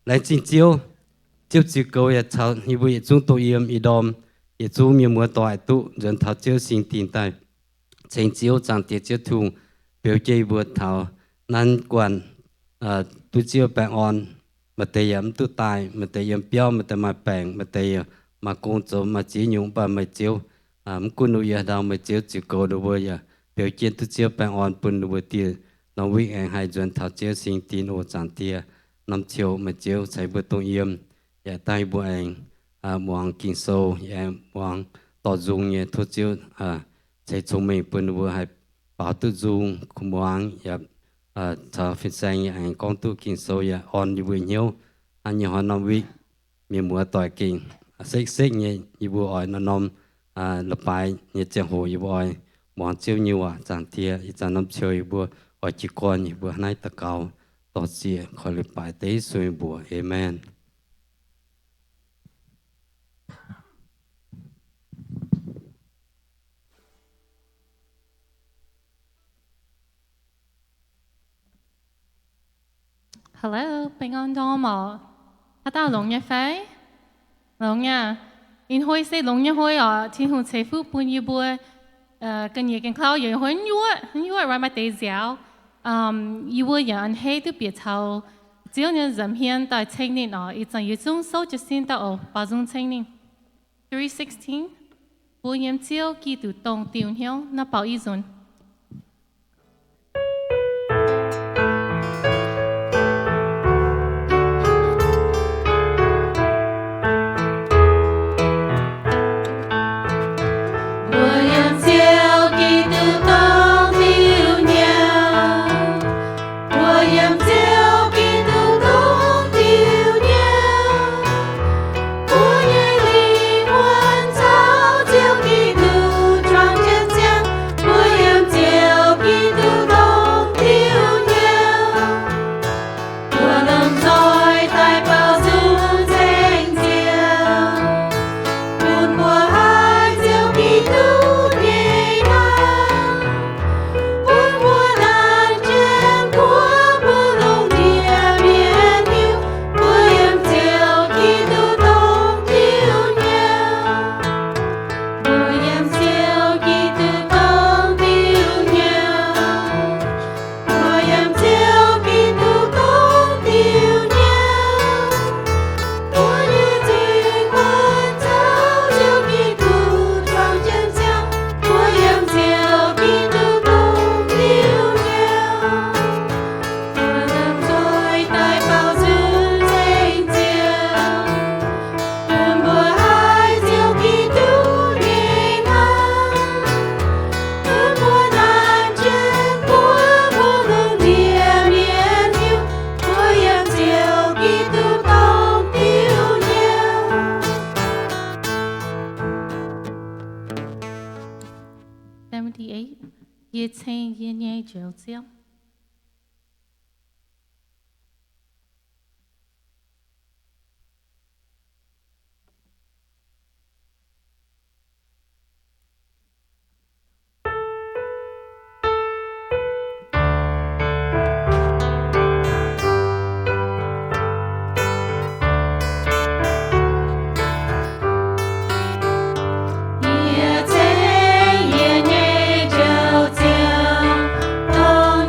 Laengz zingh Ziouv. Ziouv ziux goux yaac caux yie mbuo yietc zungv dongh yiem ih ndorm, yietc zungv mienh muoz doic duqv nzuonx taux Ziouv singx dingh daaih ceng Ziouv. Zaangc Diex Ziouv Tin-Hungh, beu jienv yie mbuo taux nanv guanh duqv Ziouv baengh orn. Maaih deix yaac mv duqv daaih, maaih deix yiem biauv, maaih deix maaih baengc, maaih deix maaih gong zoux, maaih ziex nyungc, mv baac meih Ziouv, mv gunv ninh mbuo yiem haaix ndau, meih Ziouv ziux goux ninh mbuo yaac beu jienv duqv Ziouv baengh orn bun ninh mbuo dieh norm week aengx haih nzuonx taux Ziouv singx dingh. O Zaangc Diex, norm ciouv meih Ziouv ceix mbuo dongh yiem, yaac dangh yie mbuo aengx muangx Ging-Sou, yaac aengx muangx dorh nzung nyei. Tov Ziouv ceix cong-mengh bun ninh mbuo haih baaux duqv nzung, kuh muangx, yaac caux fin-saeng yaac aengx gorngv duqv Ging-Sou, yaac orn yie mbuo hnyouv. Hnangv nyei hnoi norm week, mienh muoz doic gengh sekv-sekv nyei, yie mbuo oix norm-norm leiz-baaix nyei ziangh hoc yie mbuo oix muangx Ziouv nyei waac. Zaangc Diex, ih zanc norm ciouv yie mbuo oix jiez gorn, yie mbuo hnangv naaiv daux gaux dorh zieqc koi leiz-baaix dengv Yesu nyei mbuox. Aamen. Hello, baengh orn ndorm oc. Haaix dauh longx nyei fai? Longx aqv. Ih hnoi se longx nyei hnoi oc. Tin-Hungh ceix fuqv bun yie mbuo ga'nyiec gengh klau, yie hnoi nyuoqv nyuoqv right, maaih deix nziaaux. Yie mbuo yaac a'hneiv duqv bieqc taux Ziouv nyei nza'hmien hmien daaih ceng ninh oc. Ih zanc yie zungv souv jiez sin daaih oc. Baaux nzung ceng ninh. Three sixteen, Mbuo Yiem Ziouv Giduc Dongh Diuh Hnyouv, naaiv baaux i nzunc. Mbuo yiem Ziouv Giduc dongh diuh hnyouv. Mbuo yiem Ziouv Giduc dongh diuh hnyouv. Mbuo nyei lingh wuonh caux Ziouv Giduc juangc jienv ziangh. Mbuo yiem Ziouv Giduc dongh diuh hnyouv. Mbuo lomh nzoih daaih baaux nzung ceng Ziouv, bun mbuo haih Ziouv Giduc nyei hnamv, bun mbuo nanc jienv mbuo, mbuo lungh ndiev mienh hiuv. Mbuo yiem Ziouv Giduc dongh diuh hnyouv. Mbuo yiem Ziouv Giduc dongh diuh hnyouv. Mbuo yiem Ziouv Giduc dongh diuh hnyouv. Mbuo nyei lingh wuonh caux Ziouv Giduc juangc jienv ziangh. Mbuo yiem Ziouv Giduc dongh diuh hnyouv. Mbuo lomh nzoih daaih baaux nzung ceng Ziouv, bun mbuo haih Ziouv Giduc nyei hnamv, bun mbuo nanc jienv mbuo, mbuo lungh ndiev mienh hiuv. Mbuo yiem Ziouv Giduc dongh diuh hnyouv. Seventy-eight, Yie Ceng Yie Nyei Njoux Ziouv. Yie ceng yie nyei Njoux Ziouv, dongh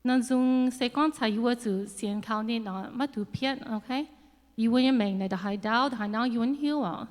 Naaiv nzung se gorngv caux yie mbuo zuqc sienx kaux ninh nor, maiv dungx piatv, okay? Yie mbuo nyei maengc naaic ndongc haaix ndaauv, ndongc haaix nauv yie mbuo mv hiuv oc.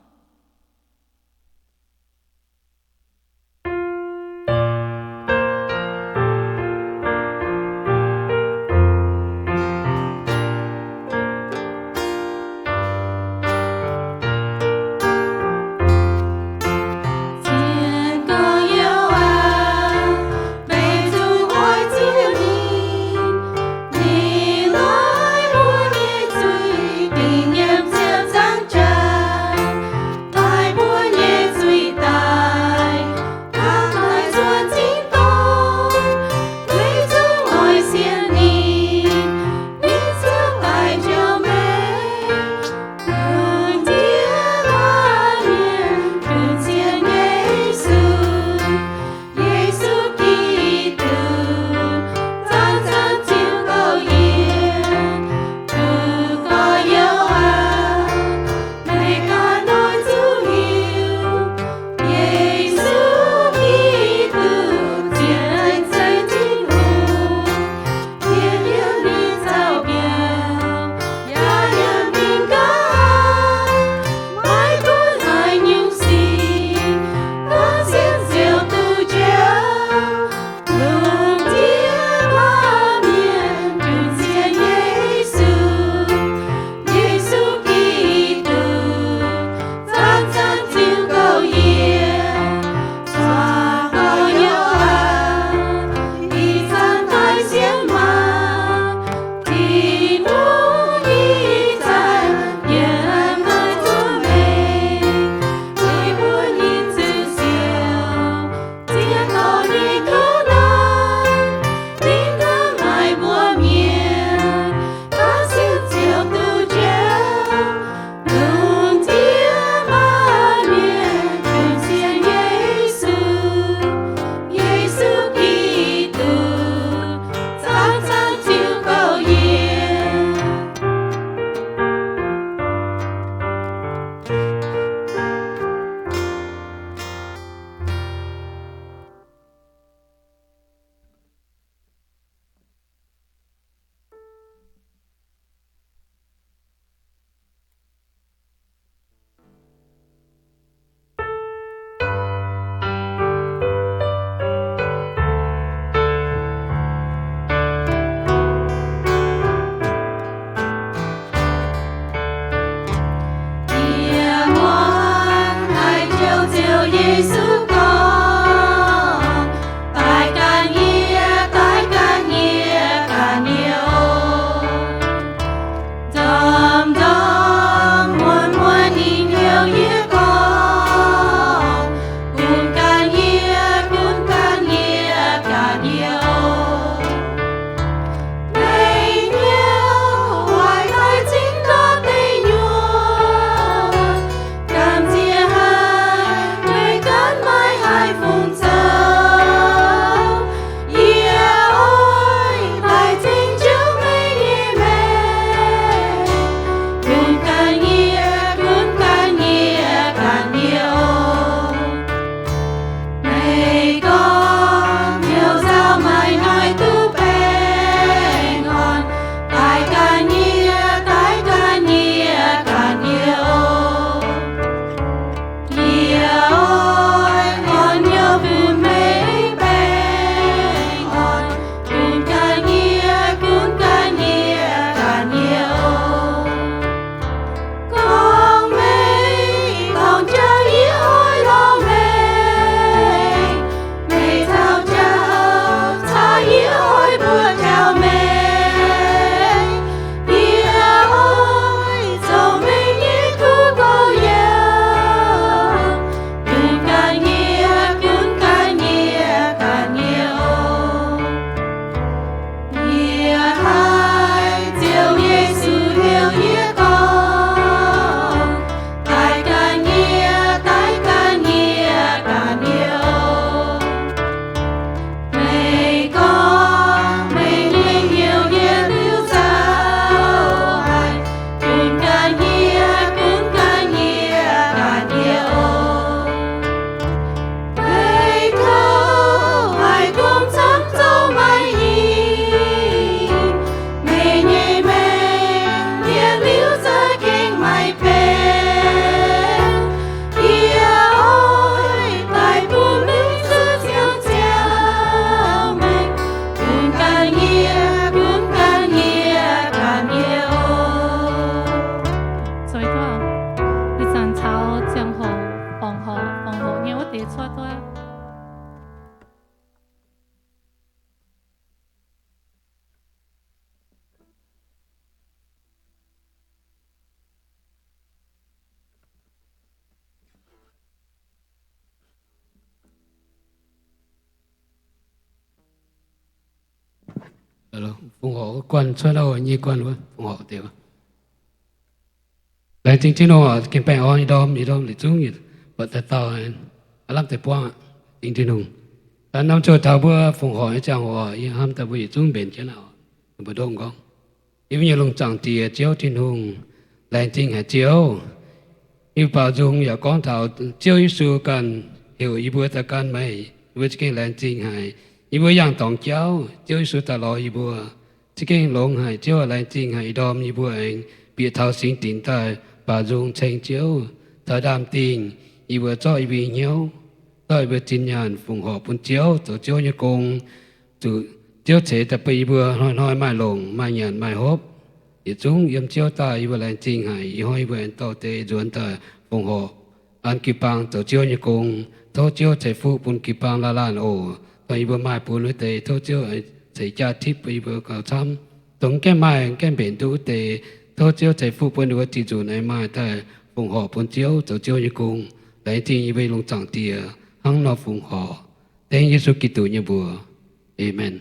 fongc horc wuov guanh cuotv oc, nyei guanh wuov fongc horc deix. Laengz zingh Tin-Hungh oc, gengh baengh orn yietc ndorm yietc ndorm yietc zungv, buatc daaih dauh aav lamh deix buangv aqv. Zingh Tin-Hungh. Daaih norm ziouc taux mbuo fongc horc nyei ziangh hoc, yie hnamv daaih mbuo yietc zungv mbenc jienv aqv. Mbuo ndoqv gorngv, yie mbuo nyei lungh zaangc Diex, Ziouv Tin-Hungh, laengz zingh haic Ziouv. Yie mbuo baaux nzung yaac gorngv taux Ziouv Yesu ganh heuc yie mbuo daaih gan meih, yie mbuo za'gengh laengz zingh haic. Yie mbuo yangh dorngx jauv, Ziouv Yesu daaih lorz yie mbuo. Za'gengh longx haic Ziouv, laengz zingh haic ih ndorm yie mbuo aengx bieqc taux singx dinc daaih baaux nzung ceng Ziouv, taux ndaam-dingh, yie mbuo zorqv yie mbuo nyei hnyouv, zorqv yie mbuo zinh nyaanh fongc horc bun Ziouv zoux Ziouv nyei gong. Zuqc Ziouv ceix daaih bun yie mbuo hnoi-hnoi maaih longc, maaih nyanc, maaih hopv. Yietc zungv yiem Ziouv daaih yie mbuo laengz zingh haic. Ih hnoi yie mbuo aengx dorh deix nzuonx daaih fongc horc an jiu-baang zoux Ziouv nyei gong. Tov Ziouv ceix fuqv bun jiu-baang laanh laanh oc. Dongh yie mbuo maaih bun wuov deix, tov Ziouv ceix jaa tipv bun yie mbuo gauh camv. Dongh mv gaengh maaih, mv gaengh mbenc duqv wuov deix, tov Ziouv ceix fuqv bun ninh mbuo ziex nzunc aengx maaih daaih fongc horc bun Ziouv zoux Ziouv nyei gong. Laengz zingh yie mbuo nyei lungh zaangc Diex, hnangv nor fongc horc. Dengv Yesu Giduc nyei mbuox. Aamen.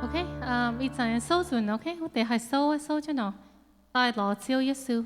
Okay, ih zanc souv nzunc, okay, wuov deix haih souv, souv jienv nor, daaih lorz Ziouv Yesu.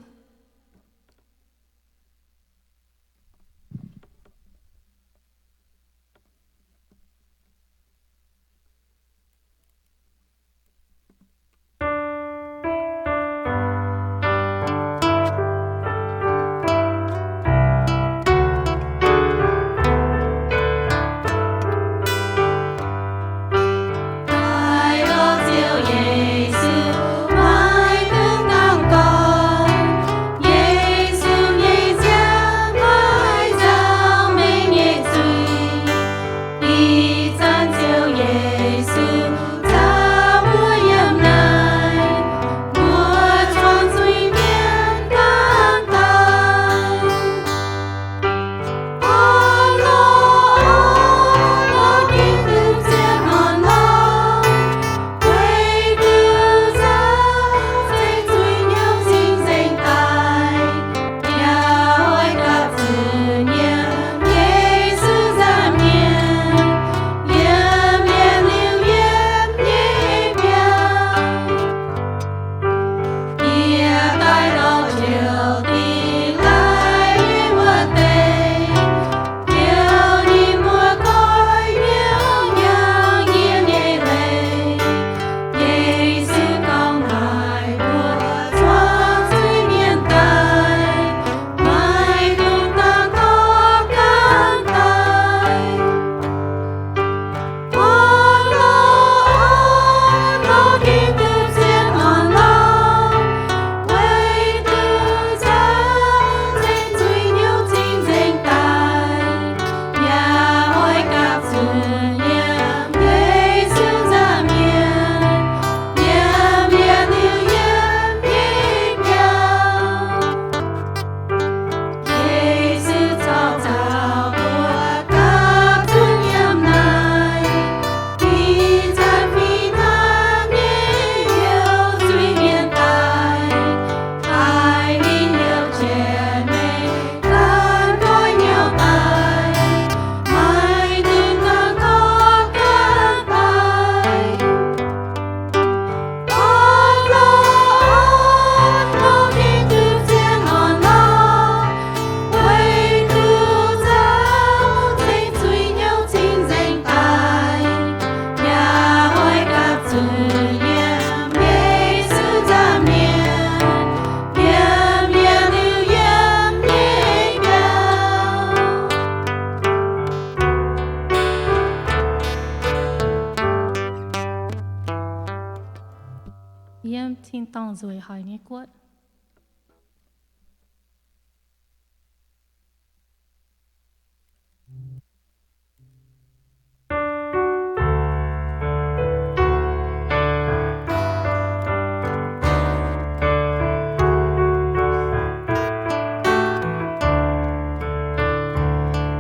tin-dorngh nzueic haic nyei guoqv.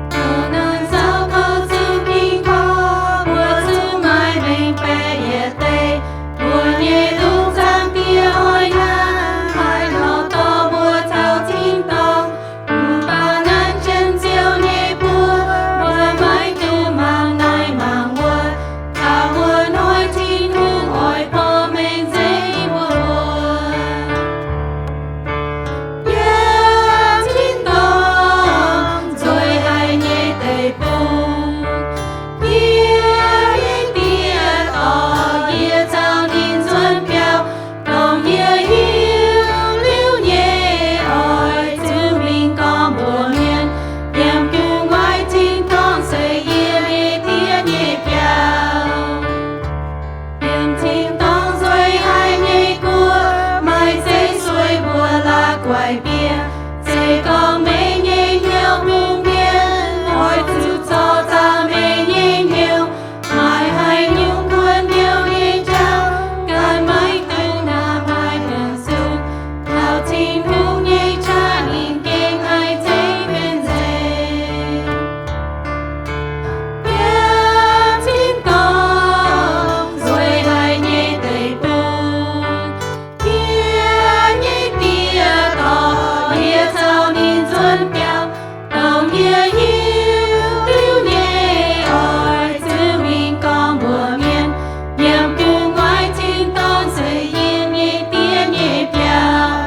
Mbuo naaiv nzauh kouv zuqc ging-borqc, mbuo zuqc maiv mengh baeqc yietc deix. Mbuo nyei lungh zaangc Diex oix hnangv haaix nor dorh mbuo taux tin-dorngh. Mv baac naaiv jienv Ziouv nyei buoz, mbuo maiv dungx mangc naaiv mangc wuov. Taux mbuo hnoi Tin-Hungh oix borqv mengh nzengc mbuo. Yiem tin-dorngh nzueic haic nyei deic-bung, yie nyei Diex dorh yie caux ninh nzuonx biauv. Dongh yie hiuv liuz nyei oix zuqc mingh gorngv mbuox mienh. Yiem gu'nguaaic tin-dorngh se yie nyei Diex nyei biauv. Yiem tin-dorngh nzueic haic nyei guoqv, maaih zeiv sueih mbuo la'guaih bieqc. Se gorngv meih nyei hnyouv bun mienh, oix zuqc zorc zaqc meih nyei hnyouv. Maaih haaix nyungc kuonx hnyouv nyei jauv, ganh maiv dungx naav maaih nyanc zuqc. Taux Tin-Hungh nyei qaqv ninh gengh haih zeiv benx nzengc. Yiem tin-dorngh nzueic haic nyei deic-bung, yie nyei Diex dorh yie caux ninh nzuonx biauv. Dongh yie hiuv liuz nyei oix zuqc mingh gorngv mbuox mienh. Yiem gu'nguaaic tin-dorngh se yie nyei Diex nyei biauv.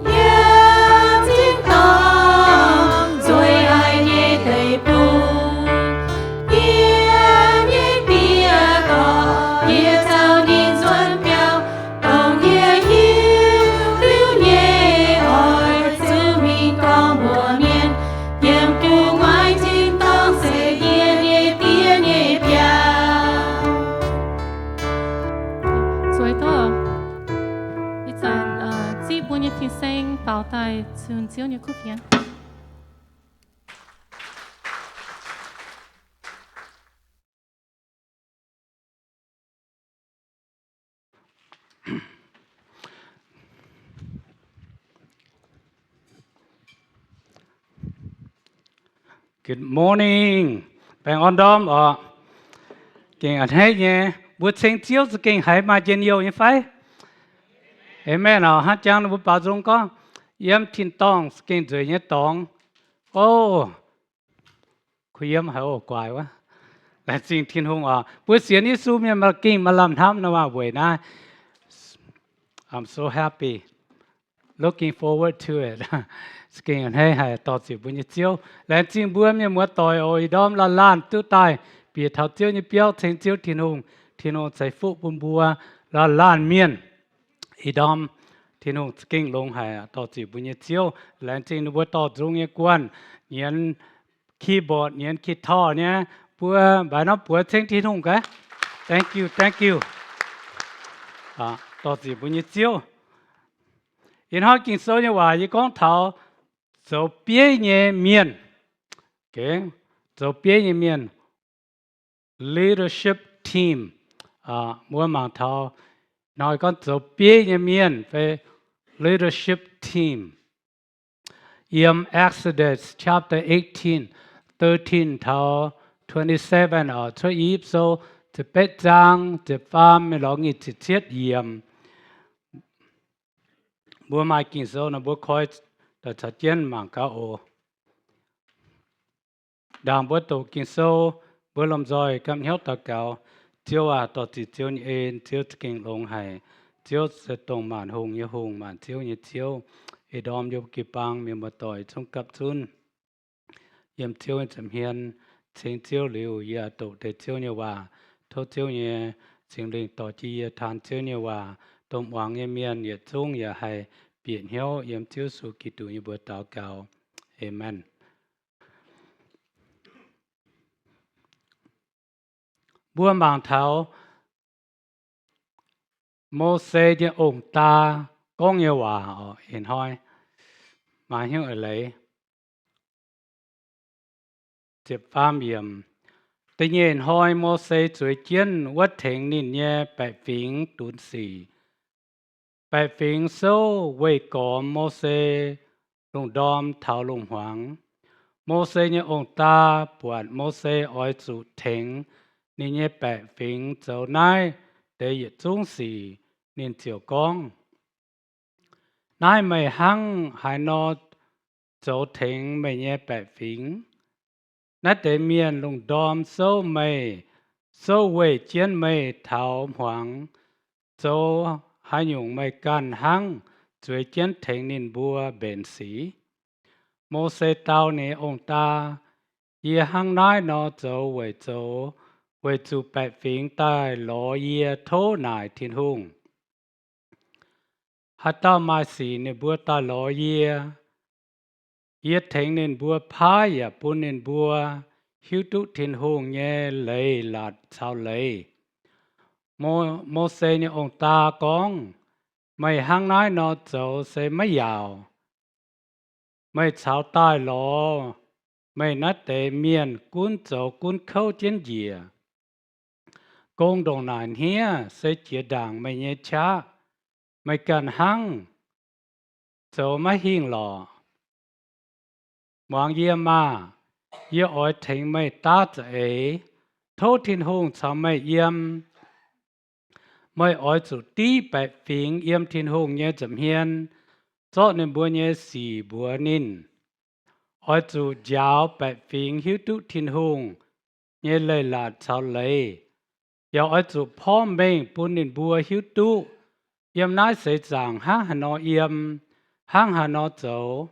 Yiem tin-dorngh nzueic haic nyei deic-bung, yie nyei Diex dorh yie caux ninh nzuonx biauv. Dongh yie hiuv liuz nyei oix zuqc mingh gorngv mbuox mienh. Yiem gu'nguaaic tin-dorngh se yie nyei Diex nyei biauv. Zueiz duqv. Ih zanc, uh, ziqv mbuo nyei fin-saeng faaux daaih zunh Ziouv nyei kuv fienx. Good morning. Baengh orn ndorm oc. Gengh a'hneiv nyei. Mbuo ceng Ziouv za'gengh haiz maaih njien-youh nyei fai? Amen oc. Hnangv jangx ninh mbuo baaux nzung gorngv, yiem tin-dorngh za'gengh nzueic nyei dorngx. O, kuh yiem haic oc, guaix wuov. Laengz zingh Tin-Hungh oc. Mbuo sienx Yesu mienh maaih gengh maaih lamh hnamv nor maah weic naaiv. I'm so happy. Looking forward to it. Za'gengh a'hneiv haic, dorh ziec mbuo nyei Ziouv. Laengz zingh mbuo mienh muoz-doic oc, ih ndorm laanh laanh duqv daaih bieqc taux Ziouv nyei biauv ceng Ziouv Tin-Hungh. Tin-Hungh ceix fuqv bun mbuo laanh laanh mienh. Ih ndorm Tin-Hungh za'gengh longx haic, dorh ziec mbuo nyei Ziouv. Laengz zingh ninh mbuo dorh nzung nyei guanh, nyienz keyboard, nyienz guitar nyei, mbuo mbaix norm buoz ceng Tin-Hungh gaax. Thank you, thank you. Dorh ziec mbuo nyei Ziouv. Ih hnoi Ging-Sou nyei waac yie gorngv taux zoux bieiv nyei mienh. Zoux bieiv nyei mienh, leadership team. Mbuo mangc taux hnoi gorngv zoux bieiv nyei mienh fai leadership team. Yiem Exodus chapter eighteen, thirteen taux twenty-seven oc, Cuotv I^yipv Sou ziepc betv zaang ziepc faam mingh lorz nyic ziepc cietv yiemc. Mbuo maaih Ging-Sou nor mbuo koi daaih caux jienv mangc gaax oc. Ndaangc mbuo doqc Ging-Sou, mbuo lomh nzoih gapv hnyouv daux gaux. Ziouv aac, dorh ziec Ziouv nyei en, Ziouv za'gengh longx haic. Ziouv se dongh maanc hungh nyei Hungh, maanc ziouv nyei Ziouv. Ih ndorm yie mbuo jiu-baang mienh muoz-doic zungv gapv zunv yiem Ziouv nyei nza'hmien ceng Ziouv liuz, yie doqc deix Ziouv nyei waac. Tov Ziouv nyei Singx Lingh dorh jienv yie taan Ziouv nyei waac. Dongh muangx nyei mienh yietc zungv yaac haih bieqc hnyouv. Yiem Ziouv Yesu Giduc nyei mbuox daux gaux. Aamen. Mbuo mangc taux Mose nyei ong-daa gorngv nyei waac oc. Ih hnoi maaih hnyouv eix leiz. Da'nyeic hnoi Mose zueiz jienv wuov tengx ninh nyei baeqc fingx dunx sic. Baeqc fingx souv weih gormx Mose lungh ndorm taux lungh hmuangx. Mose nyei ong-daa buatc Mose oix zuqc tengx ninh nyei baeqc fingx zoux naaiv deix yietc zungv sic, ninh ziouc gorngv, Naaiv meih hnangv haaix nor zoux tengx meih nyei baeqc fingx? Naaiv deix mienh lungh ndorm souv meih, souv weih jienv meih taux hmuangx. Zoux haaix nyungc meih ganh hnangv zueiz jienv tengx ninh mbuo mbenc sic? Mose dau ninh ong-daa, Yie hnangv naaiv nor zoux weic zoux, weic zuqc baeqc fingx daaih lorz yie tov naaic Tin-Hungh. Haaix dauh maaih sic ninh mbuo daaih lorz yie, yie tengx ninh mbuo paaiv yaac bun ninh mbuo hiuv duqv Tin-Hungh nyei leiz-latc caux leiz. Mo, Mose nyei ong-daa gorngv, Meih hnangv naaiv nor zoux se maiv yaauc. Meih caux daaih lorz meih naaiv deix mienh gunv zoux gunv kouv jienv njiec. Gong ndongc naaic hniev se jiex ndaangc meih nyei qaqv. Meih ganh hnangv zoux maiv hingh lorqc. Muangx yie maah! Yie oix tengx meih daav za'eix. Tov Tin-Hungh caux meih yiem. Meih oix zuqc div baeqc fingx yiem Tin-Hungh nyei nza'hmien, zorqv ninh mbuo nyei sic mbuox ninh. Oix zuqc njaaux baeqc fingx hiuv duqv Tin-Hungh nyei leiz-latc caux leiz, yaac oix zuqc porv mengh bun ninh mbuo hiuv duqv yiem naaiv seix zaangc hnangv haaix nor yiem, hnangv haaix nor zoux.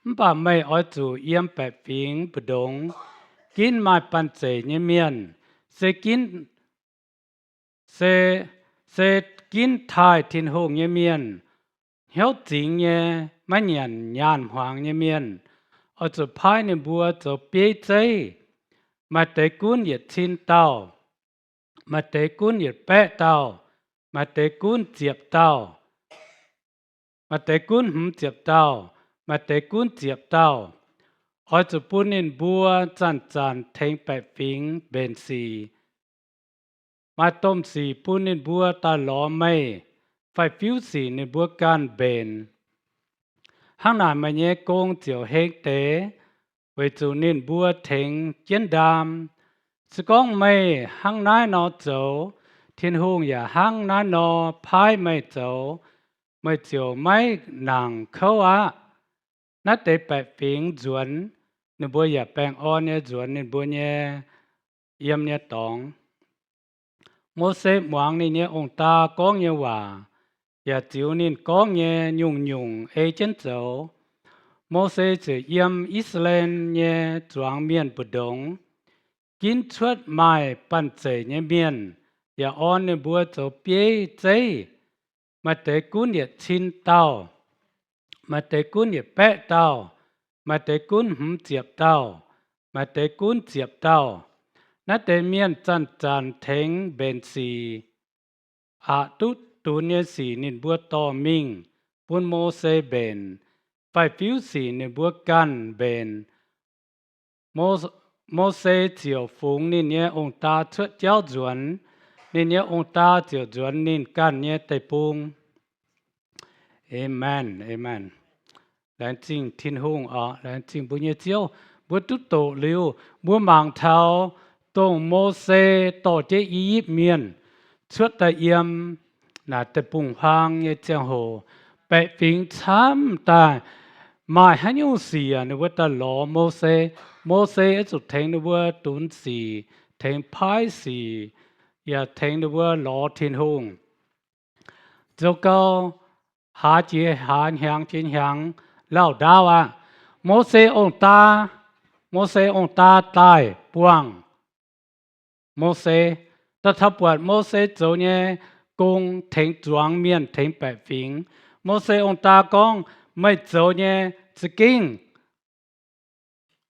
Mv baac meih oix zuqc yiem baeqc fingx mbu'ndongx ginv maaih banh zeic nyei mienh, se ginv, se, se ginv taaih Tin-Hungh nyei mienh, hnyouv zingx nyei, maiv nyanc nyaanh hmuangx nyei mienh. Oix zuqc paaiv ninh mbuo zoux bieiv zeiv. Maaih deix gunv yietc cin dauh, maaih deix gunv yietc baeqv dauh, maaih deix gunv ziepc dauh, maaih deix gunv hmz ziepc dauh, maaih deix gunv ziepc dauh. Oix zuqc bun ninh mbuo zanc-zanc tengx baeqc fingx mbenc sic. Maaih domh sic bun ninh mbuo daaih lorz meih, fai fiuv sic ninh mbuo ganh mbenc. Hnangv naaic meih nyei gong ziouc heng deix, weic zuqc ninh mbuo tengx jienv ndaam. Se gorngv meih hnangv naaiv nor zoux, Tin-Hungh yaac hnangv naaiv nor paaiv meih zoux, meih ziouc maiv nangc kouv aqv. Naaiv deix baeqc fingx nzuonx, ninh mbuo yaac baengh orn nyei nzuonx ninh mbuo nyei yiem nyei dorngx. Mose muangx ninh nyei ong-daa gorngv nyei waac, yaac ziux ninh gorngv nyei nyungc-nyungc ei jienv zoux. Mose ziouc yiem I^saa^laa^en nyei zuangx mienh mbu'ndongx ginv cuotv maaih banh zeic nyei mienh, yaac orn ninh mbuo zoux bieiv zeiv. Maaih deix gunv yietc cin dauh, maaih deix gunv yietc baeqv dauh, maaih deix gunv hmz ziepc dauh, maaih deix gunv ziepc dauh. Naaiv deix mienh zanc-zanc tengx mbenc sic. Aqc duqv dunx nyei sic ninh mbuo dorh mingh bun Mose mbenc, fai fiuv sic ninh mbuo ganh mbenc. Mo, Mose ziouc fungx ninh nyei ong-daa cuotv jauv nzuonx. Ninh nyei ong-daa ziouc nzuonx ninh ganh nyei deic-bung. Aamen, aamen. Laengz zingh Tin-Hungh oc, laengz zingh mbuo nyei Ziouv. Mbuo duqv doqc liuz, mbuo mangc taux dongh Mose dorh jienv I^yipv Mienh cuotv daaih yiem naaic deic-bung-huaang nyei ziangh hoc, baeqc fingx camv daaih, maaih haaix nyungc sic ninh mbuo daaih lorz Mose. Mose oix zuqc tengx ninh mbuo dunx sic, tengx paaiv sic, yaac tengx ninh mbuo lorz Tin-Hungh. Zoux gau, hlaax jiex hlaax, hnyangx jiex hnyangx, lauh ndaauv aqv. Mose ong-daa, Mose ong-daa daaih buangh Mose, daaih taux buatc Mose zoux nyei gong tengx zuangx mienh, tengx baeqc fingx. Mose ong-daa gorngv, Meih zoux nyei za'gengh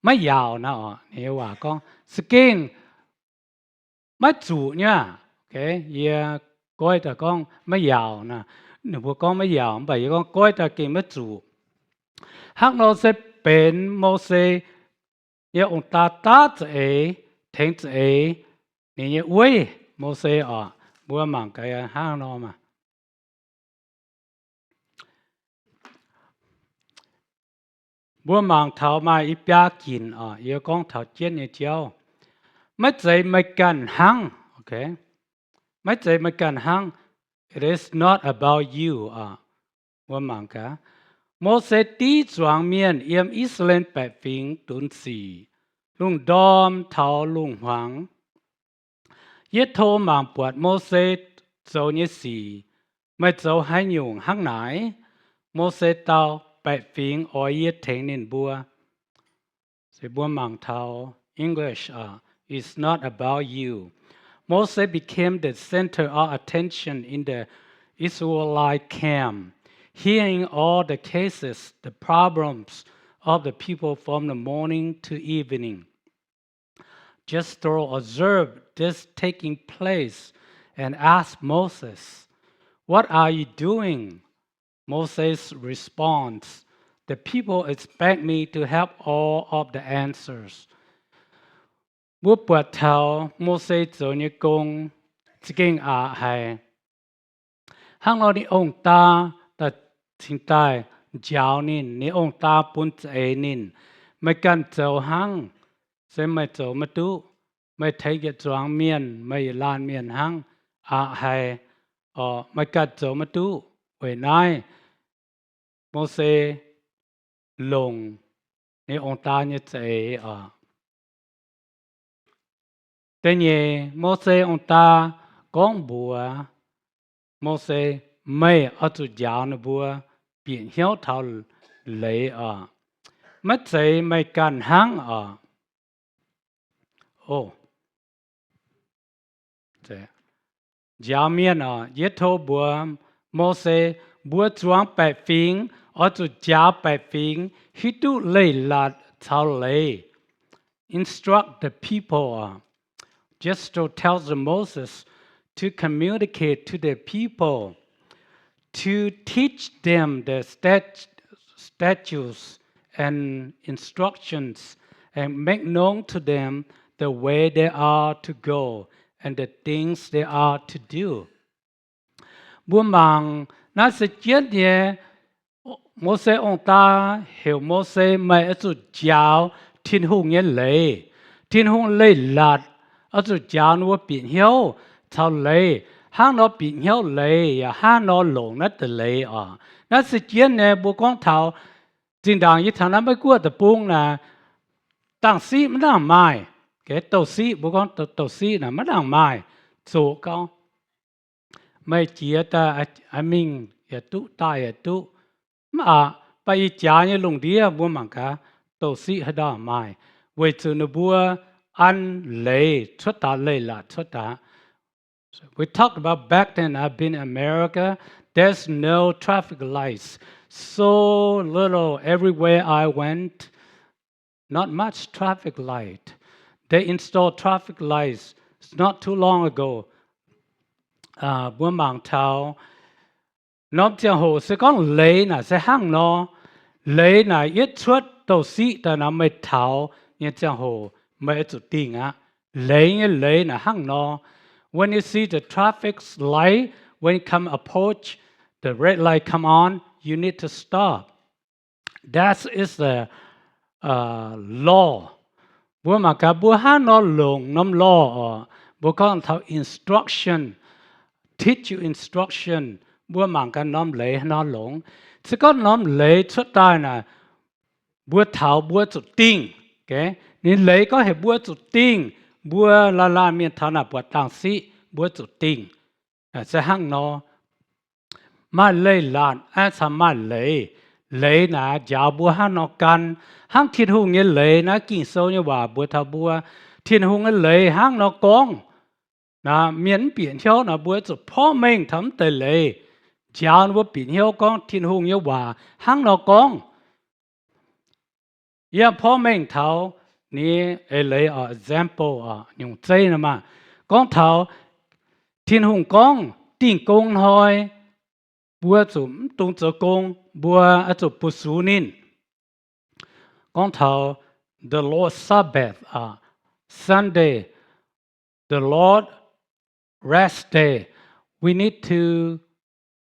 maiv yaauc naaiv oc. Ninh nyei waac gorngv, Za'gengh maiv zuqc nyei aqv. Yie goiv daaih gorngv maiv yaauc naaic. Ninh mbuo gorngv maiv yaauc, mv baac yie gorngv goiv daaih gengh maiv zuqc. Hnangv nor se benx Mose nyei ong-daa daav za'eix, tengx za'eix ninh nyei weiv, Mose oc. Mbuo mangc gaax hnangv nor maah. Mbuo mangc taux maaih i biaa ginc oc, yie gorngv taux jienv nyei jauv. Maiv zeiz meih ganh hnangv, maiv zeiz meih ganh hnangv. It is not about you oc. Mbuo mangc gaax, Mose div zuangx mienh yiem I^saa^laa^en baeqc fingx dunx sic, lungh ndorm taux lungh hmuangx. Yietv tov mangc buatc Mose zoux nyei sic. Meih zoux haaix nyungc hnangv naaic? Mose dau, baeqc fingx oix yie tengx ninh mbuo. Se mbuo mangc taux English, uh, it's not about you. Moses became the center of attention in the Israelite camp, hearing all the cases, the problems of the people from the morning to evening. Jethro observed this taking place and asked Moses, "What are you doing?" Moses responds, "The people expect me to have all of the answers." Mbuo buatc taux Mose zoux nyei gong za'gengh aqc haic. Hnangv nor ninh ong-daa daaih cingx daaih njaaux ninh, ninh ong-daa bun za'eix ninh, meih ganh zoux hnangv, se meih zoux maiv duqv. Meih tengx yietc zuangx mienh, meih yietc laanh mienh hnangv, aqc haic, meih ganh zoux maiv duqv. Weic naaiv Mose longc ninh ong-daa nyei za'eix oc. Da'nyeic, Mose ong-daa gorngv mbuox Mose, meih oix zuqc njaaux ninh mbuo bieqc hnyouv taux leiz oc. Maiv zeiz meih ganh hnangv oc. O, njaaux mienh oc. Yietv tov mbuox Mose, mbuo zuangx baeqc fingx oix zuqc njaaux baeqc fingx hiuv duqv leiz-latc caux leiz. Instruct the people. Jethro tells Moses to communicate to the people, to teach them the stat-, statutes and instructions, and make known to them the way they are to go and the things they are to do. Mbuo mangc naaiv se jienv nyei, Mose ong-daa heuc Mose, meih oix zuqc njaaux Tin-Hungh nyei leiz, Tin-Hungh leiz-latc, oix zuqc njaaux ninh mbuo bieqc hnyouv caux leiz. Hnangv nor bieqc hnyouv leiz yaac hnangv nor longc naaiv deix leiz oc. Naaiv se jienv nyei, mbuo gorngv taux zinh ndaangc yie taux naaiv Meiv Guoqv deic-bung naaic, dang-siqv maiv nangc maaih. Geh douh siqv, mbuo gorngv douh siqv naaic maiv nangc maaih. Zoqc gau, meih jiex daaih mingh yaac duqv, daaih yaac duqv. Mv baac, baac ih jaax nyei lungh ndiev mbuo mangc gaax, douh siqv haaix dauh maaih, weic zuqc ninh mbuo an leiz cuotv daaih, leiz-latc cuotv daaih. We talked about back then, I've been in America, there's no traffic lights. So little everywhere I went, not much traffic light. They installed traffic lights not too long ago. Mbuo mangc taux norm ziangh hoc se gorngv leiz naaic se hnangv nor. Leiz naaic yietv cuotv douh siqv daaih nor meih taux nyei ziangh hoc meih oix zuqc dingh aqv. Leiz nyei leiz naaic hnangv nor. When you see the traffic light, when you come approach, the red light come on, you need to stop. That is the law. Mbuo mangc gaax mbuo hnangv nor longc norm law oc. Mbuo gorngv taux instruction, teach you instruction. Mbuo mangc gaax norm leiz hnangv nor longx. Se gorngv norm leiz cuotv daaih naaic, mbuo taux mbuo zuqc dingh. Ninh leiz gorngv heuc mbuo zuqc dingh, mbuo laanh laanh mienh taux naaic buatc dang-siqv mbuo zuqc dingh. Se hnangv nor, maaih leiz-latc aeqv, caux maaih leiz. Leiz naaic njaaux mbuo hnangv nor gan, hnangv Tin-Hungh nyei leiz naaiv Ging-Sou nyei waac mbuox taux mbuo, Tin-Hungh nyei leiz hnangv nor gorngv. Naaic mienh mv bieqc hnyouv naaic mbuo zuqc porv mengh taux mv deix leiz, njaaux ninh mbuo bieqc hnyouv gorngv Tin-Hungh nyei waac hnangv nor gorngv. Yie porv mengh taux ninh eix leiz oc, example oc, nyungc zeiv nor maah. Gorngv taux Tin-Hungh gorngv, dingh gong hnoi, mbuo zuqc mv dungx zoux gong, mbuo oix zuqc bu sux ninh. Gorngv taux the Lord's Sabbath, Sunday, the Lord rest day. We need to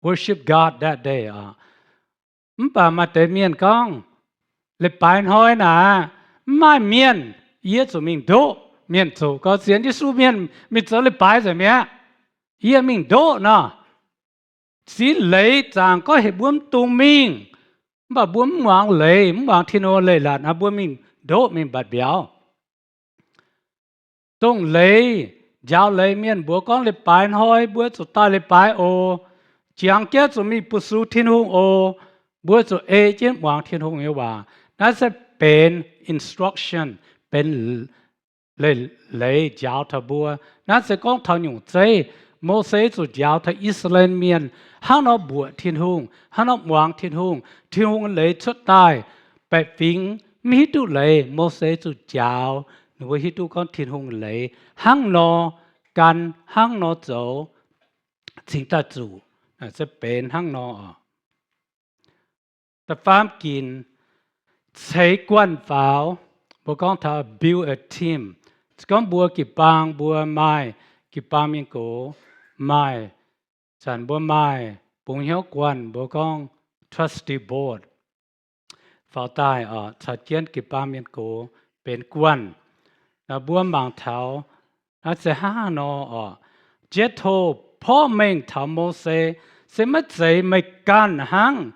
worship God that day. Mv baac maaih deix mienh gorngv, leiz-baaix hnoi naaic, mv maaih mienh, yie zuqc mingh ndoqv. Mienh zuqc gorngv sienx Yesu mienh mingh zoux leiz-baaix nzengc mi'aqv. Yie mingh ndoqv nor. Ziv leiz zaangc gorngv heuc mbuo mv dungx mingh, mv baac mbuo mv muangx leiz, mv muangx Tin-Hungh leiz-latc, mbuo mingh ndoqv mingh mbatc mbiauz. Dongh leiz, njaaux leiz mienh mbuox gorngv leiz-baaix hnoi mbuo zuqc daaih leiz-baaix oc. Jangx jienv zuqc mingh bu sux Tin-Hungh oc. Mbuo zuqc ei jienv muangx Tin-Hungh nyei waac. Naaiv se benx instruction, benx leiz, leiz njaaux taux mbuo. Naaiv se gorngv taux nyungc zeiv, Mose zuqc njaaux taux I^saa^laa^en Mienh hnangv nor mbuoqc Tin-Hungh, hnangv nor muangx Tin-Hungh. Tin-Hungh leiz cuotv daaih, baeqc fingx mv hiuv duqv leiz, Mose zuqc njaaux ninh mbuo hiuv duqv gorngv Tin-Hungh leiz hnangv nor gan, hnangv nor zoux, cingx daaih zuqc. Se benx hnangv nor oc. Da'faam ginc, ceix guanh faaux. Mbuo gorngv taux build a team. Se gorngv mbuo jiu-baang mbuo maaih jiu-baang mienh gox, maaih zanc mbuo maaih bungx hnyouv guanh, mbuo gorngv trustee board. Faaux daaih oc, caux jienv jiu-baang mienh gox benx guanh. Naaiv mbuo mangc taux, naaiv se hnangv haaix nor oc. Jetro porv mengh taux Mose, se maiv zeiz meih ganh hnangv.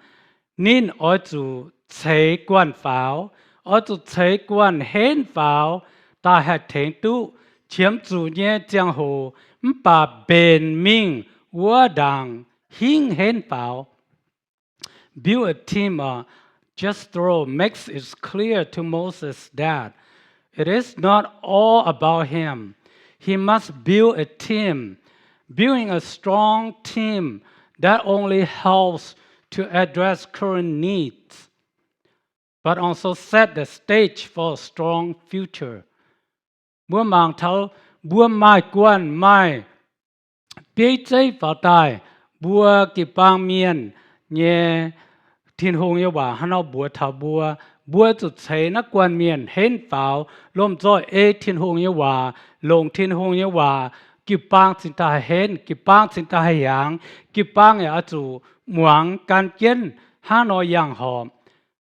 Ninh oix zuqc ceix guanh faaux, oix zuqc ceix guanh henv faaux, daaih haih tengx duqv qiemx zuqc nyei ziangh hoc mv baac mbenc mingh wuov ndaangc hingv henv faaux. Build a team, uh, Jethro makes it clear to Moses that it is not all about him. He must build a team. Building a strong team that only helps to address current needs, but also set the stage for a strong future. Mbuo mangc taux mbuo maaih guanh maaih bieiv zeiv faaux daaih, mbuo jiu-baang mienh nyei Tin-Hungh nyei waac hnangv nor mbuox taux mbuo, mbuo zuqc ceix naaiv guanh mienh henv faaux, lomh nzoih ei Tin-Hungh nyei waac, longc Tin-Hungh nyei waac, jiu-baang cingx daaih haih henv, jiu-baang cingx daaih haih hiaangx, jiu-baang yaac oix zuqc muangx gan jienv hnangv nor yangh horpc.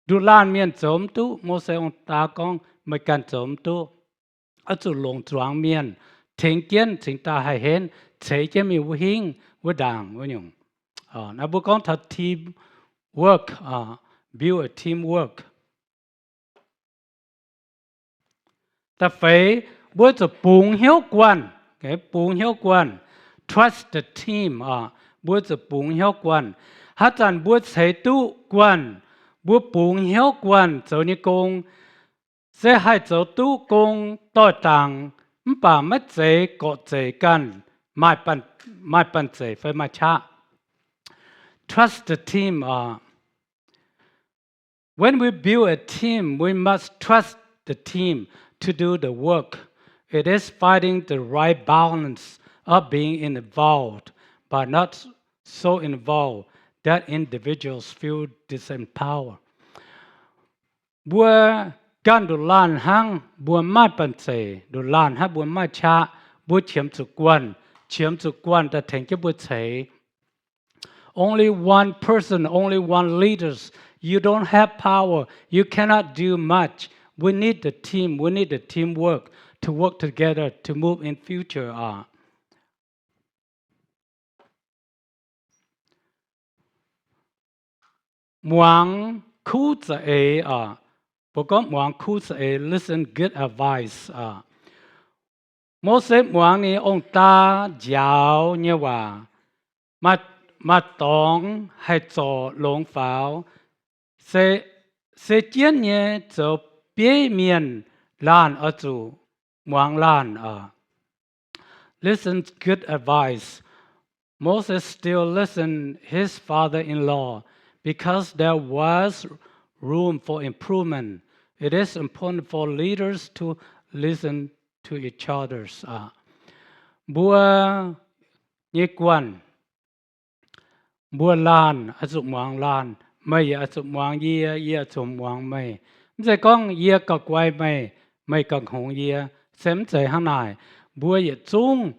Nduqc laanh mienh zoux mv duqv. Mose ong-daa gorngv, meih ganh zoux mv duqv. Oix zuqc longc zuangx mienh tengx jienv cingx daaih haih henv, ceix jienv mingh wuov hingv wuov ndaangc wuov nyungc. Naaiv mbuo gorngv taux team work, build a team work. Da'feix, mbuo zuqc bungx hnyouv guanh, bungx hnyouv guanh, trust the team. Mbuo zuqc bungx hnyouv guanh. Haaix zanc mbuo ceix duqv guanh, mbuo bungx hnyouv guanh zoux nyei gong, se haih zoux duqv gong doix-dangc, mv baac maiv zeiz gorqv-zeic ganh, maaih banh zeic fai maaih qaqv. Trust the team. When we build a team, we must trust the team to do the work. It is finding the right balance of being involved, but not so involved that individuals feel disempowered. Mbuo ganh nduqc laanh hnangv mbuo maaih banh zeic, nduqc laanh hnangv mbuo maaih qaqv, mbuo qiemx zuqc guanh, qiemx zuqc guanh daaih tengx jienv mbuo ceix. Only one person, only one leaders. You don't have power. You cannot do much. We need the team. We need the teamwork to work together to move in future. Muangx kuv za'eix oc. Mbuo gorngv muangx kuv za'eix, listen good advice oc. Mose muangx ninh ong-daa njaaux nyei waac, maaih dorngx haih zorc longx faaux, se jienv nyei zoux bieiv mienh laanh oix zuqc muangx laanh oc. Listen good advice. Moses still listened his father-in-law because there was room for improvement. It is important for leaders to listen to each others. Mbuo nyei guanh Mbuo laanh oix zuqc muangx laanh, meih yaac oix zuqc muangx yie, yie oix zuqc muangx meih. Mv zeiz gorngv yie gauh guai meih, meih gauh hngongx yie. Se mv zeiz hnangv naaic. Mbuo yietc zungv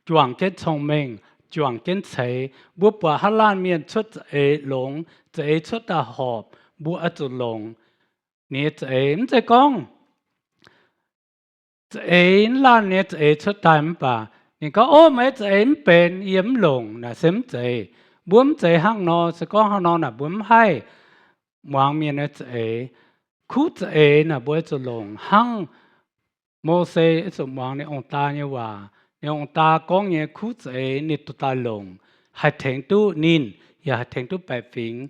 juangc jienv cong-mengh, juangc jienv ceix. Mbuo buatc haaix laanh mienh cuotv za'eix longx, za'eix cuotv daaih horpc, mbuo oix zuqc longc ninh nyei za'eix. Mv zeiz gorngv za'eix, laanh nyei za'eix cuotv daaih mv baac ninh gorngv, Ov, meih za'eix mv benx, yie mv longc. Naaic se mv zeiz. Mbuo mv zeiz hnangv nor. Se gorngv hnangv nor naaic mbuo mv haih muangx mienh nyei za'eix. Kuv za'eix naaic mbuo oix zuqc longc hnangv Mose oix zuqc muangx ninh ong-daa nyei waac. Ninh ong-daa gorngv nyei kuv za'eix ninh duqv daaih longc, haih tengx duqv ninh, yaac haih tengx duqv baeqc fingx.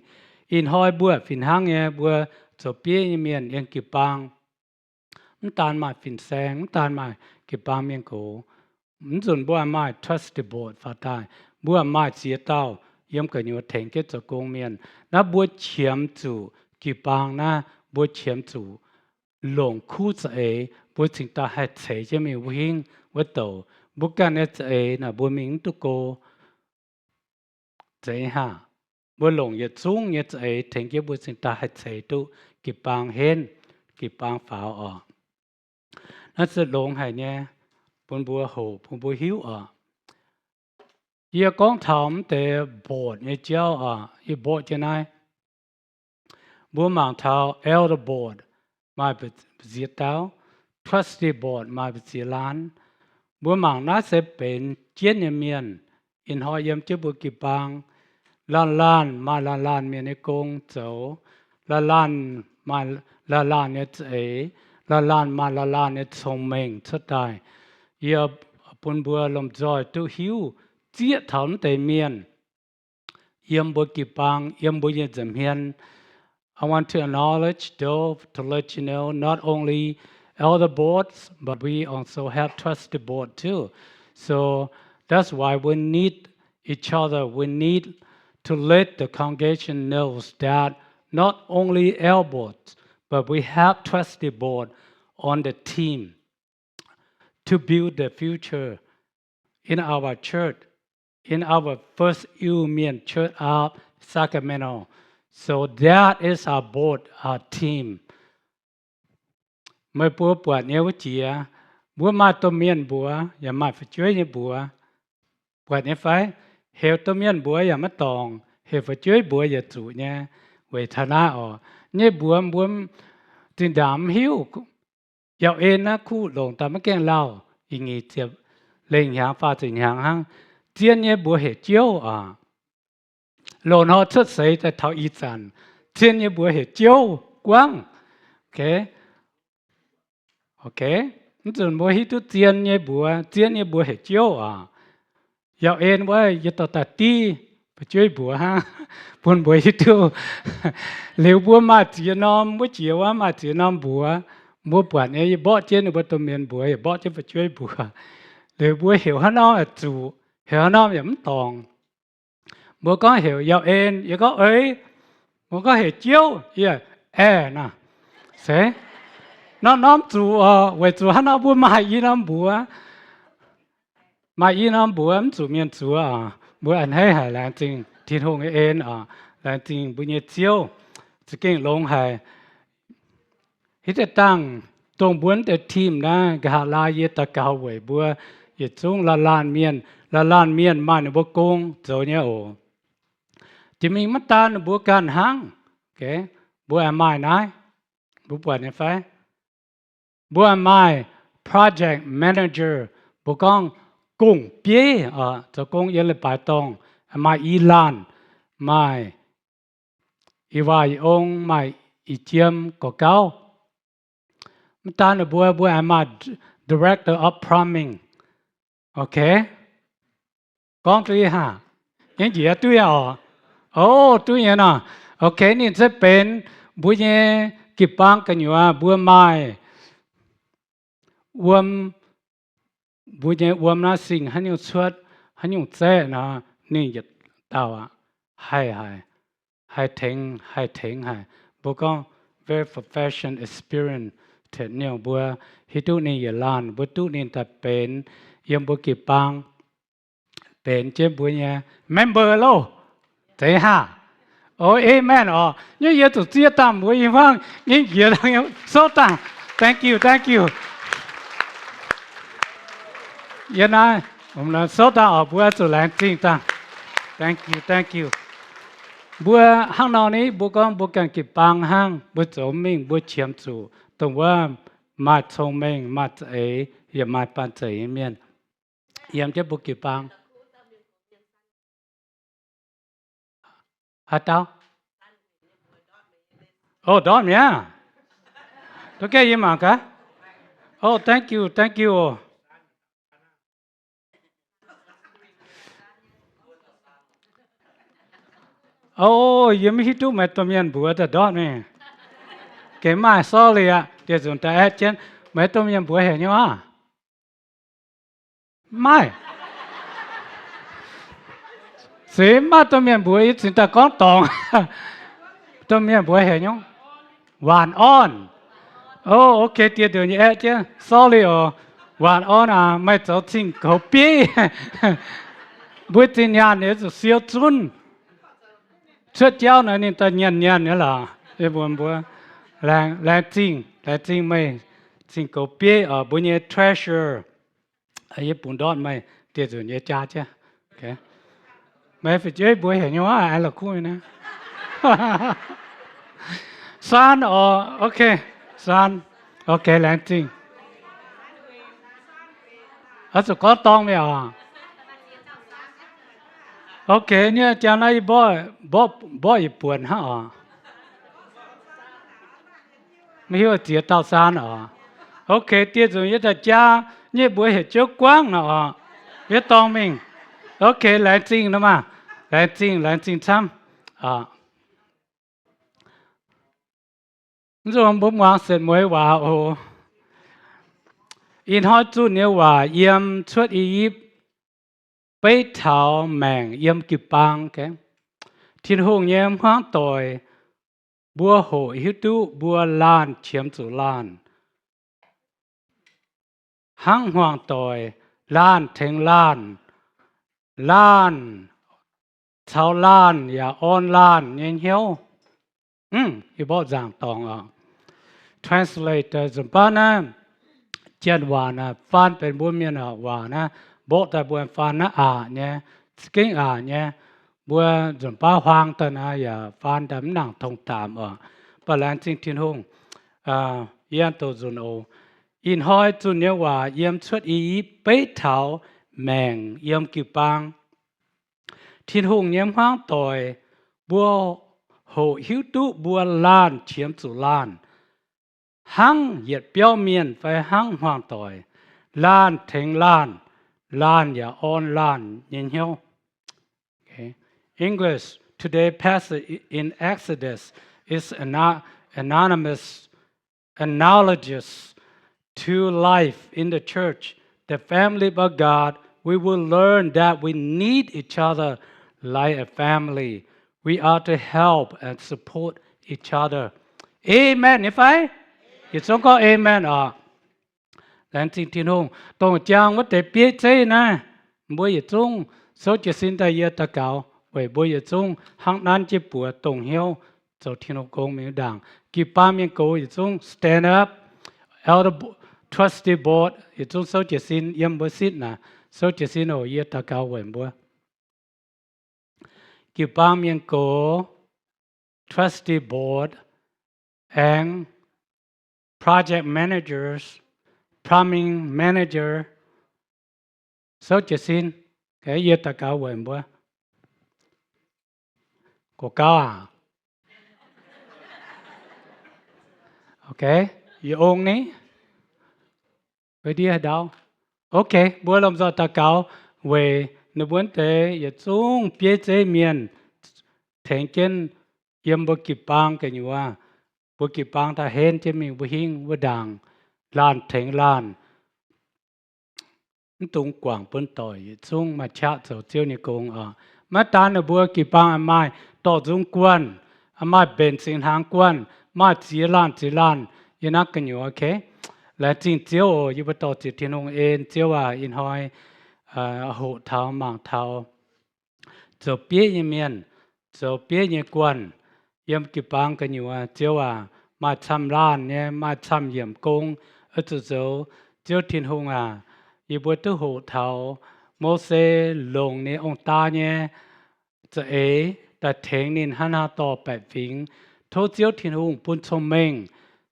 Ih hnoi mbuo fih hnangv nyei, mbuo zoux bieiv nyei mienh yiem jiu-baang, mv daan maaih fin-saeng, mv daan maaih jiu-baang mienh gox, mv nzunc mbuo maaih trustee board faaux daaih, mbuo maaih ziex dauh yiem gu'nyuoz tengx jienv zoux gong mienh. Naaiv mbuo qiemx zuqc jiu-baang naaiv, mbuo qiemx zuqc longc kuv za'eix, mbuo cingx daaih haih ceix jienv mingh wuov hingv wuov douc. Mbuo ganh nyei za'eix naaic mbuo mingh mv duqv go. Zeiz haac, mbuo longc yietc zungv nyei za'eix tengx jienv mbuo cingx daaih haih ceix duqv jiu-baang henv, jiu-baang faaux oc. Naaiv se longx haic nyei, bun mbuo hoqc, bun mbuo hiuv oc. Yie gorngv taux mv deix board nyei jauv oc, yie mborqv jienv naaiv. Mbuo mangc taux elder board maaih mbu'ziex dauh, trustee board maaih mbu'ziex laanh. Mbuo mangc naaiv se benx jienv nyei mienh ih hnoi yiem jienv mbuo jiu-baang. Laanh laanh maaih laanh laanh mienh nyei gong zoux. Laanh laanh maaih laanh laanh nyei za'eix. Laanh laanh maaih laanh laanh nyei cong-mengh cuotv daaih. Yie bun mbuo lomh nzoih duqv hiuv zieqv taux mv deix mienh yiem mbuo jiu-baang, yiem mbuo nyei nza'hmien. I want to acknowledge, though, to let you know, not only elder boards, but we also have trustee board too. So that's why we need each other. We need to let the congregation knows that not only elder boards, but we have trustee board on the team to build the future in our church, in our First Iu-Mienh Church of Sacramento. So that is our board, our team. Meih mbuo buatc nyei wuov jiex, mbuo maaih domh mienh mbuox yaac maaih fu'jueiv nyei mbuox. Buatc nyei fai? Heuc domh mienh mbuox yaac maiv dorngc, heuc fu'jueiv mbuox yaac zuqc nyei. Weic taux naaiv oc, nyei mbuox mbuo zinh ndaangc mv hiuv. Yaac en naaiv kuv longc daaih maiv gaengh lauh, ih nyeic ziepc lengh hnyangx faah ziepc hnyangx hnangv. Zien nyei mbuox heuc Jouv oc. Loz-hnoi cuotv seix daaih taux ih zanc, zien nyei mbuox heuc Jouv Guangv. Okay. Mv nzunc mbuo hiuv duqv zien nyei mbuox, zien nyei mbuox heuc Jouv oc. Yaac en wuov yie dorh daaih div fu'jueiv mbuox hnangv, bun mbuox hiuv duqv. Liuz mbuo maaih ziex norm, wuov jiex wuov maaih ziex norm mbuox. Mbuo buatc nyei, yie mborqv jienv ninh mbuo domh mienh mbuox, yaac mborqv jienv fu'jueiv mbuox. Liuz mbuo heuc haaix norm yaac zuqc, heuc haaix norm yaac mv dorngc. Mbuo gorngv heuc Yauh En, yie gorngv, Eix. Mbuo gorngv heuc Jouv, yie, Aeqv, naaic. Se, norm-norm zuqc oc, weic zuqc haaix norm mbuo maaih i norm mbuox. Maaih i norm mbuox mv zuqc mienh zuoqc oc. Mbuo a'hneiv haic, laengz zingh Tin-Hungh nyei en oc, laengz zingh mbuo nyei Ziouv. Za'gengh longx haic. Hitv deix dangh, dongh mbuo deix team naaiv, nqa'haav laai yie daux gaux weic mbuo yietc zungv laanh laanh mienh, laanh laanh mienh maaih ninh mbuo gong zoux nyei oc. Jiex mingh maiv daan ninh mbuo ganh hnangv. Mbuo aengx maaih naaiv, mbuo buatc nyei fai? Mbuo aengx maaih project manager, mbuo gorngv gong-bieiv, zoux gong yiem leiz-baaix dorngh, maaih i laanh, maaih i waac i ong, maaih i jiem gorx gauv. Mv daan ninh mbuo, mbuo aengx maaih director of plumbing. Okay? Gorngv duqv nyei haah? Nyei njiec duqv nyei oc. O, duqv nyei nor. Okay, ninh se benx mbuo nyei jiu-baang gu'nyuoz mbuo maaih wuom, mbuo nyei wuom naaiv sing haaix nyungc cuotv, haaix nyungc zaeqv nor, ninh yietc dauh aqv. Haih haic, haih tengx, haih tengx haic. Mbuo gorngv very professional experience tengx ninh mbuo, hiuv duqv ninh yietc laanh, mbuo duqv ninh daaih benx yiem mbuo jiu-baang, benx jienv mbuo nyei member loh. Zeiz haah? O, amen oc. Nyei yie zuqc zieqv dangh mbuox i hmuangv nyei njiec, souv dangh. Thank you, thank you. Yie naaiv, souv dangh oc, mbuo zuqc laengz zingh dangh. Thank you, thank you. Mbuo hnangv nor ni, mbuo gorngv mbuo ganh jiu-baang hnangv, mbuo zoux mingh mbuo qiemx zuqc dongh wuov maaih cong-mengh, maaih za'eix, yaac maaih banh zeic nyei mienh yiem jienv mbuo jiu-baang. Haaix dauh? O, ndortv mi'aqv. Duqv gaengh yie mangc gaax. O, thank you, thank you. O, yie maiv hiuv duqv meih domh mienh mbuox daaih ndortv mingh. Gengh maaih, sorry aqv, dieh nzunc daaih aeqv jienv, meih domh mienh mbuox heuc nyei aqv. Maaih. Se maaih domh mienh mbuox, yie cingx daaih gorngv dorngc. Domh mienh mbuox heuc nyungc? Waanc Orn. O, ok, dieh nzunc yie aeqv jienv, sorry oc. Waanc Orn aac, meih zoux cing-koux bieiv. Mbuo zinh nyaanh yaac zuqc siou zunv. Cuotv jauv naaiv ninh daaih nyanc nyanc nyei lorqc. Yie mbuox mbuo, laengz, laengz zingh, laengz zingh meih cing-koux bieiv oc, mbuo nyei treasurer. Yie bungx ndortv meih, dieh nzunc yie jaa jienv. Meih fu'jueiv mbuox heuc nyei waac aengx la'kuqv nyei naaiv. Saan oc, ok, Saan, ok, laengz zingh. Oix zuqc gorngv dorng mi'aqv oc. Ok, nyei jaa naaiv yie mborqv, mborqv yietc buonc hnangv oc. Maiv hiuv ziex dauh Saan oc. Ok, dieh nzunc yie daaih jaa nyei mbuox heuc Jouv Guangv nor oc. Yie dorng mingh. Ok, laengz zingh nor maah. Laengz zingh, laengz zingh camv. Mv nzunc mbuo muangx setv mueiz waac oc. Ih hnoi zunh nyei waac yiem Cuotv I^yipv beiv taux maengc yiem jiu-baang. Tin-Hungh nyei hmuangv doic, mbuo hoqc hiuv duqv mbuo laanh qiemx zuqc laanh. Hnangv hmuangx doic, laanh tengx laanh, laanh caux laanh yaac orn laanh nyei hnyouv. Yie mborqv nzaangc dorngx oc. Translate nzunc baav naaiv janx waac naaic faan benx mbuo mienh waac naaiv, mborqv daaih mbuo faan naaiv aqc nyei, za'gengh aqc nyei. Mbuo nzunc baav huaang daaih naaiv yaac faan daaih mv nangc tong daamc oc. Mv baac laengz zingh Tin-Hungh, yie an doqc nzunc oc. Ih hnoi zunh nyei waac yiem Cuotv I^yipv beiv taux maengc yiem jiu-baang. Tin-Hungh nyei hmuangv doic, mbuo hoqc hiuv duqv mbuo laanh qiemx zuqc laanh, hnangv yietc biauv mienh fai hnangv hmuangv doic, laanh tengx laanh, laanh yaac orn laanh nyei hnyouv. English, today's passage in Exodus is ano-, anonymous, analogous to life in the church, the family of God. We will learn that we need each other like a family. We are to help and support each other. Amen nyei fai? Yietc zungv gorngv amen oc. Laengz zingh Tin-Hungh. Dongh jangx wuov deix bieiv zeiv naaiv, mbuo yietc zungv souv jiez sin daaih yie daux gaux weic mbuo yietc zungv hnangv nanv jienv buoz dongh hnyouv zoux Tin-Hungh gong mingh ndaangc. Jiu-baang mienh gox yietc zungv stand up. Elder bo-, trustee board yietc zungv souv jiez sin yiem mbuo sitv naaic. Souv jiez sin oc, yie daux gaux weic mbuo. Jiu-baang mienh gox, trustee board, aengx project managers, plumbing manager, souv jiez sin. Yie daux gaux weic mbuo. Gox gauv aac? Ok, yie ong ni. Wuov ndiev haaix ndau? Ok, mbuo lomh nzoih daux gaux weic ninh mbuo deix yietc zungv bieiv zeiv mienh tengx jienv yiem mbuo jiu-baang gu'nyuoz. Mbuo jiu-baang daaih henv jienv mingh mbuo hingv wuov ndaangc, laanh tengx laanh. Mv dungx guangc bun doic, yietc zungv maaih qaqv zoux Ziouv nyei gong oc. Maiv daan ninh mbuo jiu-baang maaih dorh nzung guanh, maaih mbenc singx hnaangx guanh, maaih ziex laanh ziex laanh, yie naaiv gu'nyuoz, ok. Laengz zingh Ziouv oc. Yie mbuo dorh ziepc Tin-Hungh en. Ziouv aac, ih hnoi hoqc taux mangc taux zoux bieiv nyei mienh, zoux bieiv nyei guanh. Yiem jiu-baang gu'nyuoz, Ziouv aac, maaih camv-laanh nyei, maaih camv-yiemc gong, oix zuqc zoux. Ziouv Tin-Hungh aac, yie mbuo duqv hoqc taux Mose longc ninh ong-daa nyei za'eix daaih tengx ninh hnangv naaiv dorh baeqc fingx. Tov Ziouv Tin-Hungh bun cong-mengh,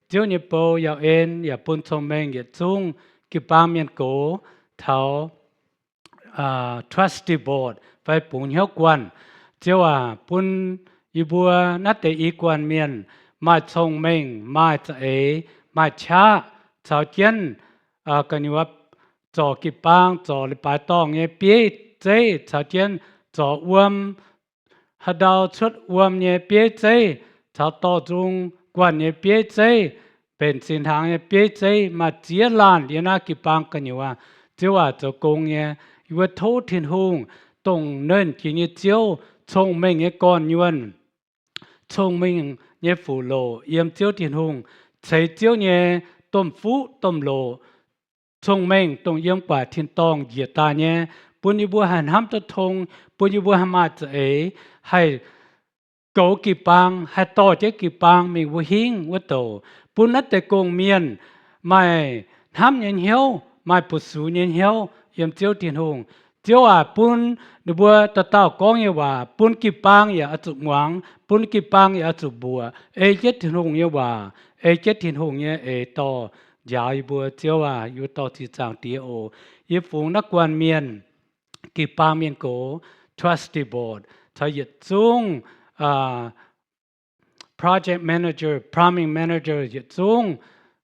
Ziouv nyei bou yaac en yaac bun cong-mengh yietc zungv jiu-baang mienh gox taux trustee board fai bungx hnyouv guanh. Ziouv aac, bun yie mbuo naaiv deix i guanh mienh maaih cong-mengh, maaih za'eix, maaih qaqv caux jienv gu'nyuoz zorc jiu-baang, zorc leiz-baaix dorngh nyei bieiv zeiv caux jienv zorc wuom, haaix ndau cuotv wuom nyei bieiv zeiv caux dorh nzung guanh nyei bieiv zeiv, mbenc sin hnaangx nyei bieiv zeiv, maaih ziex laanh yiem naaiv jiu-baang gu'nyuoz. Ziouv aac, zoux gong nyei, yie mbuo tov Tin-Hungh, dongh nernh jiex nyei Ziouv, cong-mengh nyei gorn-nyuonh, cong-mengh nyei fuqv-loqc yiem Ziouv Tin-Hungh, ceix Ziouv nyei domh fuqv domh loqc, cong-mengh dongh yiem gu'nguaaic tin-dorngh njiec daaih nyei, bun yie mbuo haih hnamv duqv tong, bun yie mbuo haih maaih za'eix, haih goux jiu-baang, haih dorh jienv jiu-baang mingh wuov hingv wuov douc, bun naaiv deix gong-mienh maaih hnamv nyei hnyouv, maaih bu sux nyei hnyouv yiem Ziouv Tin-Hungh. Ziouv aac, bun ninh mbuo dauh dauh gorngv nyei waac bun jiu-baang yaac oix zuqc muangx, bun jiu-baang yaac oix zuqc mbuoqc ei jienv Tin-Hungh nyei waac, ei jienv Tin-Hungh nyei eix dorh njaaux yie mbuo. Ziouv aac, yie mbuo dorh ziqc zaangc Diex oc. Yie fungx naaiv guanh mienh, jiu-baang mienh gox, trustee board, caux yietc zungv project manager, plumbing manager, yietc zungv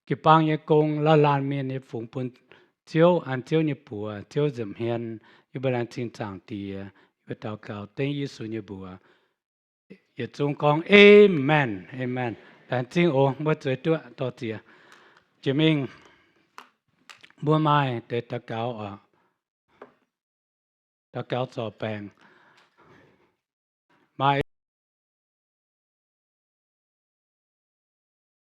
jiu-baang nyei gong, laanh laanh mienh nyei fungx bun Ziouv, an Ziouv nyei buoz, Ziouv nza'hmien. Yie mbuo laengz zingh zaangc Diex, yie mbuo daux gaux dengv Yesu nyei mbuox. Yietc zungv gorngv, Amen, amen. Laengz zingh oc. Mbuo zueiz duqv dorh ziex jiex mingh. Mbuo maaih deix daux gaux oc. Daux gaux zorc baengc.